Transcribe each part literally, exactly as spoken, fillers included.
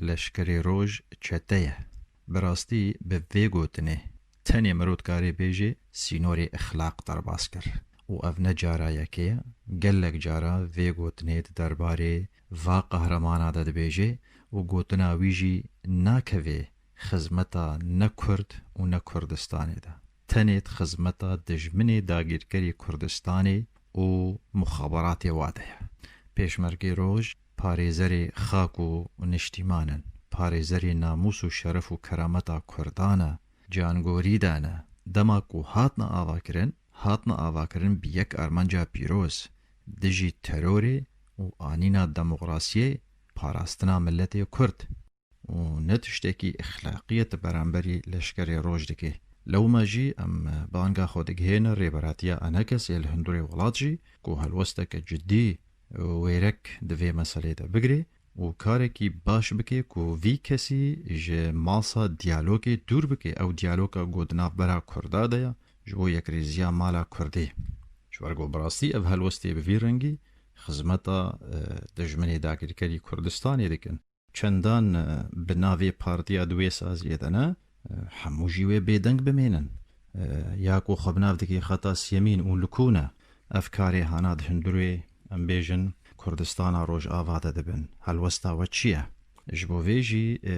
Leşkerê Roj çete ye. Bi rastî bi vê gotinê tenê mirov dikarê bêjê sînorê exlaq derbas kir. Û ev ne cara yekê ye. Gelek cara vê gotinê di derbarê va qehremana de dibêjê û gotina wî jî nakevê xizmeta ne Kurd û ne Kurdistanê de. Tenê di xizmeta dijminê dagîrkerî Kurdistanê û muxaberatê wa de ye. Pêşmergê Roj parêzerê xak û niştîman in, parêzerê namûs û şeref û kerameta Kurdan e, cangorî dane. Dema ku hatne avakirin, hatne avakirin bi yek armanca pîroz, dijî terorê û anîna demokrasiyê, parastina miletê Kurd. Û ne tiştekî exlaqî ye tu beramberî Leşkerê Roj dikê. Lewma jî em banga xwe digihêne Rêberatiya Enekesê li hundurê welat jî ku helwesteke cidî û wêrek di vê meselê de bigirê û karekî baş bike ku vî kesî ji masa diyalogê dûr bike. Ew diyaloga ku di navbera Kurda de ye, ji bo yekrêziya mala Kurdî. Ji ber ku bi rastî ev helwestê bi vî rengî xizmeta, e, dijminê dagirkerî Kurdistanê dikin. Çendan, e, bi navê partiya di wê saziyê de ne, e, hemû jî wê bêdeng bimênin. E, ya ku xwe bi nav dikê xeta siyemîn û li ku ne, ev karê hana di hundirê, em bêjin, Kurdistana Rojava de dibin. Helwesta we çi ye? Ji bo vê jî, e,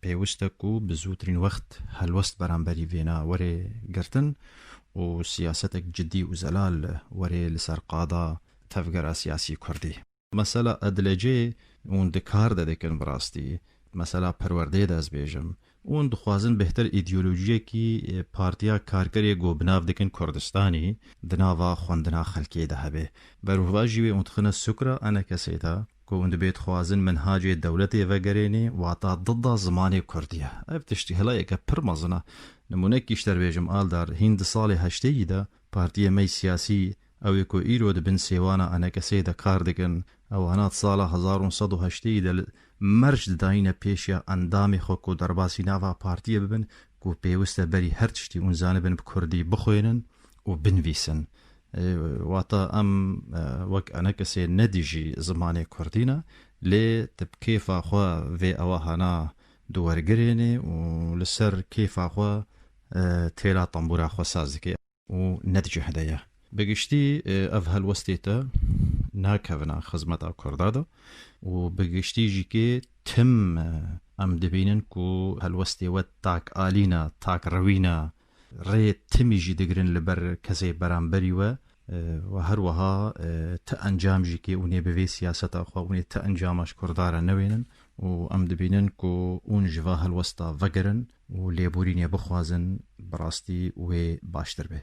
pêwist e ku bi zûtirîn wext helwest beramberî vêna were girtin û siyasetek cidî û zelal were li ser qada tevgera siyasî Kurdî. Mesela edlecê hûn di kar de dikin bi rastî. Mesela perwerdeyê de ez bêjim. Hûn dixwazin bêhtir îdeolojiyekî, e, partiya karkerê ku bi nav dikin Kurdistanî di nava xwendina xelkê de hebe. Berovajî wê hûn dixine sukra enekesê de ku hûn dibê dixwazin minhacê dewletê vegerênê, wata dida zimanê kurdî ye. Ev tiştî hilayeke pir mezin e. Nimûnekî ji te re bêjim, Aldar, hîn di salê heştêyî de partiyê me yê siyasî, ew ê ku îro di bin sêwana enekesê de kar dikin, ewana di sala hezar û neh sed û heştêyî de li merc didayîne pêşiya endamê xwe ku derbasî nava partiyê bibin, ku pêwist e berî her tiştî hûn zanibin bi kurdî bixwînin û binivîsin. E, wata em, e, wek enekesê ne dijî zimanê kurdî ne, lê tu bi kêfa xwe vê ewa hana di wergirênê û li ser kêfa xwe, e, têla tembûra xwe saz dike û ne di cih de ye. Bi giştî, e, ev helwestê te nakevina xizmeta Kurda de û bi giştî jî kê tim, e, em dibînin ku helwestê we tak alîna, tak rewîna, rê timî jî digirin li ber kesê beramberî we, e, û her wiha, e, ti encam jî kê hûn ê bi vê siyaseta xwe hûn ê ti encama ji Kurda re newênin û em dibînin ku hûn ji va helwesta vegerin û lêborînê bixwazin, bi rastî wê baştir be.